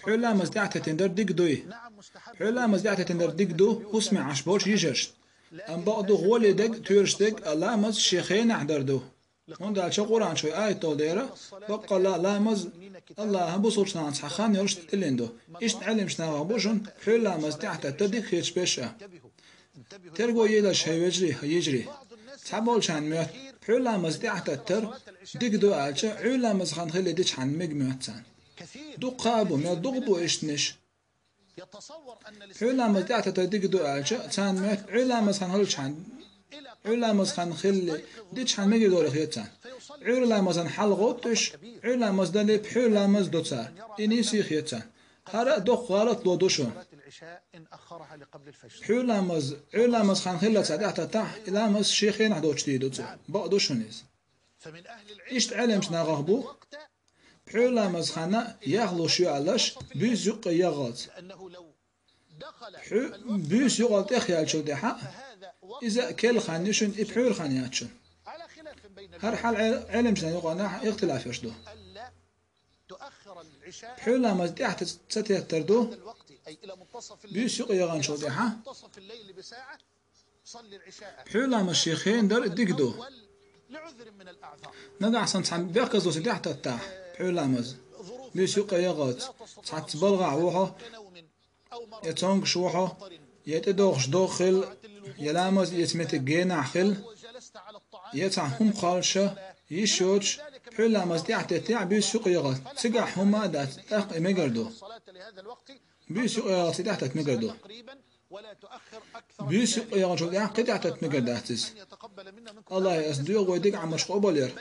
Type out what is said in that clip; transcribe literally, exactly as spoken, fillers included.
Пхьуьламаз тӀаьхьатеттина дар дика дуй? Пхьуьламаз тӀаьхьатеттина дар дика ду хӀусаме Ӏаш болчу йижаршна. Амма бакъду гӀоле дерг, тоьраш дерг а ламаз шен хенахь дар ду. ХӀунда аьлча Къуръан чу аят долу дера, баккъалла а ламаз Аллаха бусулчу нахана цхьа хан йолуш тӀеллина ду. Иштта Ӏеламчу нахах бу шуна пхьуьламаз тӀаьхьататта дика хеташ берш а. Терго елаш, хӀай вежарий, хӀай йижарий. Цхьаболчарна моьтту, пхьуьламаз тӀаьхьататтар дика ду аьлча, Ӏуьйламаз хан хилла дичхьана мега моьтту царна. Дуккха а бу, мел дукха бу иштанаш. Пхьуьламаз тӀаьхьататтар дика ду аьлча, царна моьтту Ӏуьйламаз хан хилчхьана, Ӏуьйламаз хан хилла дичхьана мегар долу хета царна. Ӏуьйра ламазан хьал гӀоттуш, Ӏуьйра ламаз дале, пхьуьйра ламаз до цара. И нийса хета царна. ХӀара а доккха гӀалат ло ду шуна. Пхьуьйра ламаз, Ӏуьйра ламаз хан хилла ца тӀаьхьататтахь, и ламаз шен хенахь доцуш дийр ду цо. Бакъ ду шуна иза. Иштта Ӏеламчу нахах бу, пхьуьйра ламаз хан яхлуш ю аьлларш, буьйса юккъе ягӀалц. Пхьуь-, буьйса юкъал тӀехъяьллачул тӀаьхьа, иза а керла хан ю шуна, и пхьуьйра хан яц шуна. ХӀара хьал Ӏе-, Ӏеламчу нахана юкъанахь ихтилаф йолуш ду. Пхьуьйра ламаз тӀаьхьа ца теттар ду, буьйса юкъе яханчул тӀаьхьа. Пхьуьйра ламаз шен хенахь дар дика ду. Нагахь санна цхьа бехказло тӀаьхьататтахь, пхьуьйра ламаз, буьйса юккъе ягӀалц, цхьацца балхахь ву хьо, я цомгуш ву хьо, я тӀедогӀуш догӀа хила, я ламаз эца меттиг генахь хила, я цхьа хӀума кхоллуш йиш йоцуш, пхьуьйра ламаз тӀаьхьатеттехь, буьйса юкъе ягӀалц. Цигахь хӀума а дац, тӀаккха и мегар ду. Буьйса юкъе ягӀалц и тӀаьхьататта мегар ду. Буьйса юкъе ягӀанчул тӀаьхьа кхин тӀаьхьататта мегар дац иза. Аллахье аса доьху вай дика Ӏамалш къобалъяр.